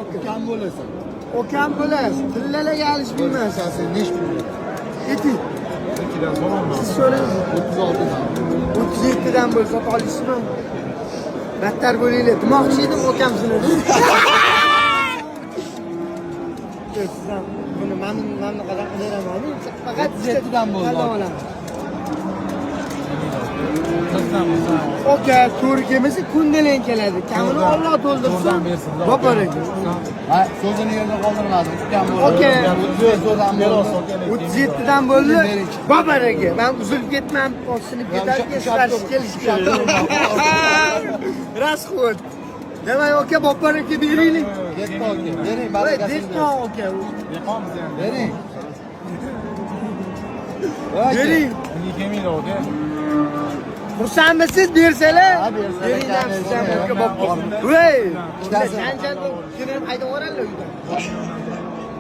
Aka. Ukam bo'lasan. Ukam bo'lasiz. Tillalarga alishmayman. Sen nechi pul beradi? Ayting. Ikkidan so'raman. Siz so'rang. 36 dan. 37 dan bo'lsa sota olasizmi? Battar bo'linglar. Demoqchi edim ukamsini. Yo'q, siz ham buni mana bunaqadan beraman. Faqat 37 dan bo'ldi. Tanlab olaman. 40 dan bo'lsa. Aka, to'g'ri kelmasa kundalang keladi. Kamini Alloh to'ldirsin. To'rtdan bersin. Boborak. Ha, so'zini yerda qoldirmadim. Ukam bo'ladi. Aka. 37 dan bo'ldi. 37 dan bo'ldi. Boborak. Men uzilib ketmam, sinib ketarkan, qarshi kelish kerak. Расход. Demak, aka, Boborak beraylik. Yetti aka. Bering, Voy, barakasini. dehqon aka. Dehqonmiz endi. Bering. Bering. Bunga kelmaydi aka. Xursandmisiz bersalar? Ha, bersalar, Bering ham siz ham bersalar. aka Bobo. Voy. Ikkitasi. Janjal bo'lib, keyin haydab yuboradilar uydan.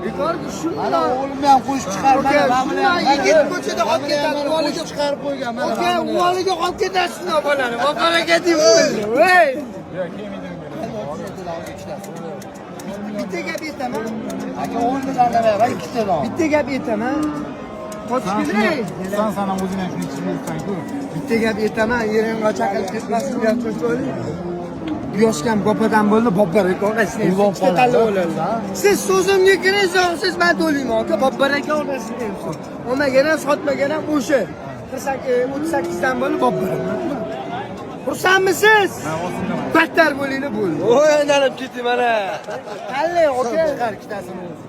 Bekorga Mana shundoq. o'g'limni ham qo'shib chiqarib, Aka, mana buni ham. shundoq yigit ko'chada qolib ketadi, Mana uvoliga qo'shib chiqarib qo'ygan, mana. Aka, uvoliga qolib ketasiz bolani. Bobor aka deymiz. Voy. Yo'q, kelmaydi unga. Bitta gap aytaman. Aka, o'g'limni tanlamayapman, ikkitadan. Bitta gap aytaman. Qochib kelay. Sen ham o'zing ham shuni ichib yuribsan-ku. Bitta gap aytaman, yeringga chaqilib ketmasin, bu yoqqa cho'lik. Bu yoshga ham bopadan bo'ldi, Bobor aka onasini ikkita tanlab oladi. Siz so'zimga kiring, siz men to'layman aka, Bobor aka onasini emsin. Olmagan ham, sotmagan ham o'sha. 48, 38 dan bo'ldi, Bobor. Xursandmisiz? Battar bo'linglar bo'ldi. Voy, aylanib ketdi mana. Tanlang aka. Chiqar ikkitasini o'zi.